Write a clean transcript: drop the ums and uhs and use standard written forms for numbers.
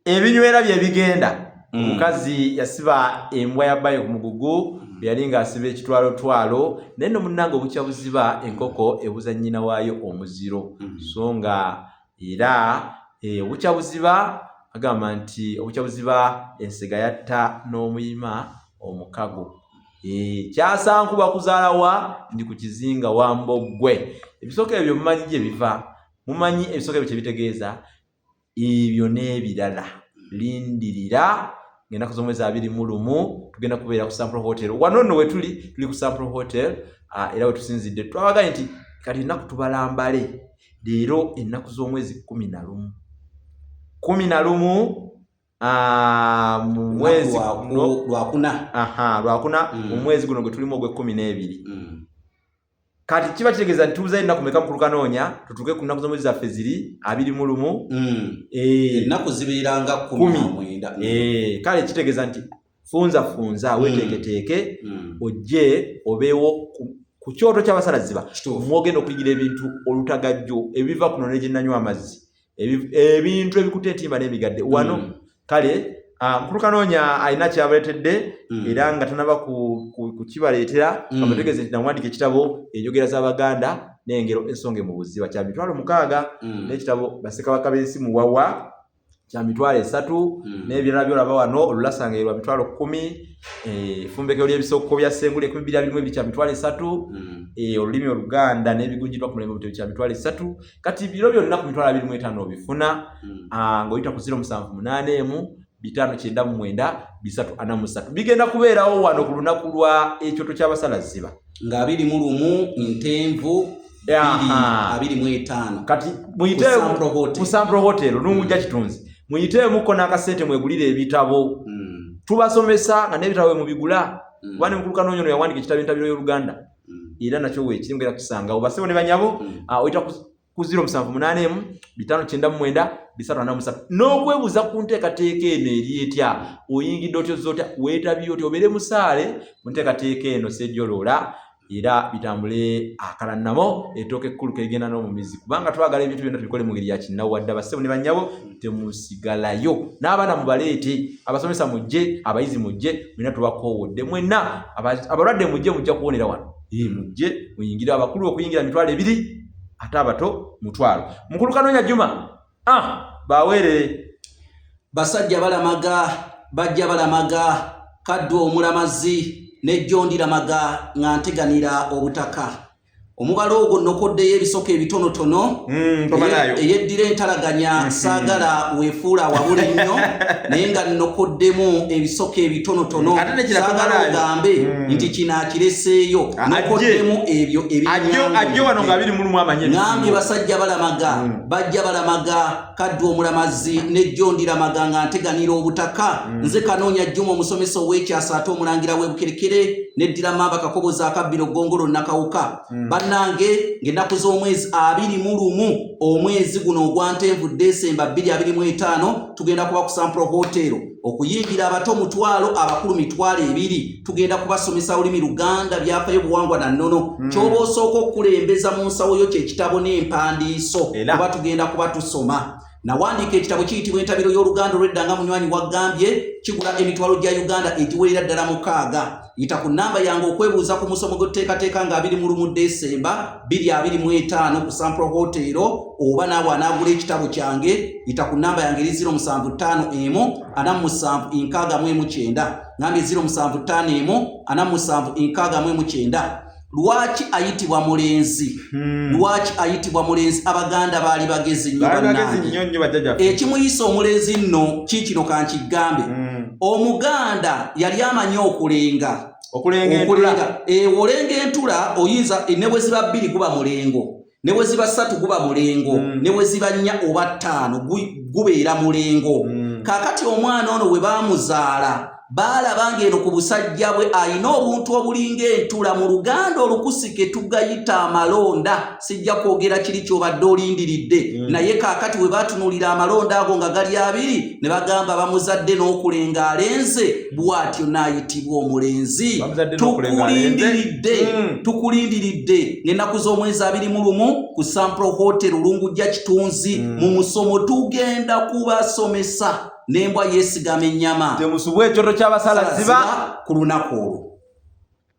Ebinywera bye bigenda. Omukazi yasiba embwa ya bbaye ku mugugu bwe yali ng'asiba ekitwalotwalo, naye nno munnange obukya buziba enkoko ebuza nnyina waayo omuziro. So nga era obukya buziba agamba nti obukya buziba ensega yatta n'omuyima omukago. Kyasankuba kuzaala wa ndi ku kizinga wa Mboggwe. Ebisoko ebyo mumanyi gye biva, mumanyi ebisoko ebyo kye bitegeeza. Ebyo n'ebirala lindirira ng'ennaku z'omwezi 21 tugenda kubeera ku Sampro Hotel. Wano nno wetuli, tuli ku Sampro Hotel, era wetusinzidde twabagambye nti kati ennaku tubalambale leero ennaku z'omwezi 11, 11 mu mwezi Lwakuna. Lwakuna, mu mwezi guno gwe tulimu ogw'ekkumi n'ebiri. Kati kiba kitegeeza nti tubuzayo ennaku meka, mukulu Kanoonya, tutuuke ku nnaku z'omwezi zaffe ziri 21? Ennaku zibeera nga 19. Kale kitegeeza nti funza funza, weteeketeeke, ojje obeewo ku kyoto ky'abasalaziba mwogenda okuyigira ebintu olutagajjo ebiva kuno negyenanywa amazzi, ebintu ebikuta entimba n'emigadde wano. Kale mukulu Kanoonya alina kyabaleetedde, era nga tanaba kukibaleetera, amutegeeze nti nawandika ekitabo Enjogera z'Abaganda n'Engero Ensonge mu Buziba kya 60,000, n'ekitabo Bassekabaka b'Ensi Muwawa kya 30,000, n'ebirala byolaba wano, olulasanga lwa 10,000, effumbekero ly'ebisoko bya Ssengule 2022 kya 30,000, olulimi Oluganda n'ebigunjibwa ku mulembe Omutebi kya 30,000. Kati biro byonna ku 25,000 obifuna ng'oyita ku 0781 599 343. Bigenda kubeerawo wano ku lunaku lwa ekyoto ky'abasalaziba. Nga 21 Ntenvu 25. Kati muyite ku Sampro Hotel, Lungujja Kitunzi, muyiteemuko n'akasente mwegulire ebitabo. Tubasomesa nga n'ebitabo bwe mubigula, kuba ne mukulu Kanoonya ono yawandika ekitabo Entabiro y'Oluganda, era nakyo weekiri mugenda kukisangawo. Basebo ne banyabo, oyita ku 0781 599 343 n'okwebuuza ku nteekateeka eno eri etya, oyingidde otya, ozza otya, weetabye otya, obeere musaale mu nteekateeka eno sejjoloola, era bitambule akalannamo etooka ekkulu kegenda n'omumizi, kubanga twagala ebintu byonna tubikole mu ngeri ya kinnawadda. Bassebo ne bannyabo, temusigalayo, n'abaana mubaleete, abasomesa mujje, abayizi mujje, mwena tubakoowodde mwenna, abalwadde mujje, mujja kuwonera wano. Mujje muyingire, abakulu okuyingira 20,000, ate abato 5,000. Mukulu Kanoonya Juma, baweerere. Basajja balamaga, bajja balamaga, kaddu omulamazi nejjondiramaga nga nteganira obutaka. Omubala ogwo nnokoddeyo ebisoko ebitonotono. Eyeddira entalaganya, saagala weefuula awabula ennyo, naye nga nnokoddemu ebisoko ebitonotono, saagala ogambe nti kino akireseeyo. Nnokoddemu ebyo ebiŋambye. Basajja balamaga, bajja balamaga, kaddu omulamazi nejjondiramaga nga nteganira obutaka. Nze Kanoonya Jjuma, omusomesa ow'ekyasa ate omulangira w'Ebukerekere, neddira Mamba Kakoboza akabbiro Ggongolo Nakawuka. Bannange, ng'ennaku z'omwezi 21 omwezi guno ogwa Ntenvu, Desemba 2025, tugenda kuba ku Sampro Hotel. Okuyingira abato 5,000, abakulu 20,000. Tugenda kubasomesa olulimi Luganda, byafayo, buwangwa na nnono. Kyoba osooka okukulembeza mu nsawo yo kyekitabo n'empandiiso, kuba tugenda kuba tusoma. Nawandiika ekitabo kiyitibwa Entabiro y'Oluganda olw'Edda, nga munywanyi wagambye, kigula emitwalo gya Uganda egiwerera ddala 6. Yita ku namba yange okwebuuza ku musomo gwetuteekateeka nga 21 Desemba 2025 ku Sampro Hotel, oba naawe anaagula ekitabo kyange, yita ku namba yange eri 0751 47 69. Ngambye 0751 47 69. Lwaki ayitibwa mulenzi? Lwaki ayitibwa mulenzi? Abaganda baali bagezi nnyo bannange. Ekimuyisa omulenzi nno kiikino, kankigambe. Omuganda yali amanyi okulenga. Okulenga. Olenga entula, oyinza ne bwe ziba bbiri guba mulengo, ne bwe ziba ssatu guba mulengo, ne bwe ziba nnya oba ttaano gubeera mulengo. Kaakati omwana ono bwe baamuzaala, baalaba ng'eno ku busajja bwe alina obuntu obulinga entula. Mu Luganda olukusike tugayita amalonda. Sijja kwogera kiri ky'obadde olindiridde. Naye kaakati bwe baatunuulira amalonda ago nga gali abiri, ne bagamba bamuzadde n'okulenga alenze, bw'atyo n'ayitibwa omulenzi. Tukulindiridde, tukulindiridde ng'ennaku z'omwezi 21 ku Sampro Hotel, Lungujja Kitunzi, mu musomo tugenda. Tugenda kubasomesa n'embwa yeesigama ennyama. Temusubwa ekyoto ky'abasala ziba ku lunaku olwo.